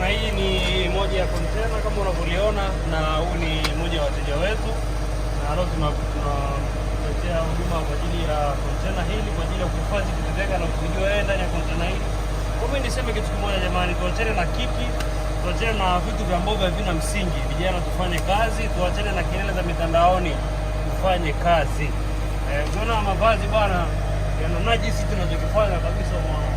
Hii ni moja ya kontena kama unavyoliona, na huu ni moja ya wateja wetu, na leo tunaletea huduma kwa ajili ya kontena hili kwa ajili ya kuhifadhi vitu vyake na kujua yeye ndani ya kontena hili. Kwa mimi niseme kitu kimoja jamani, tuachane na kiki, tuachane na vitu vya ambavyo havina msingi. Vijana tufanye kazi, tuachane na kelele za mitandaoni, tufanye kazi. Ukiona mavazi bwana yana najisi tunachokifanya kabisa, mwana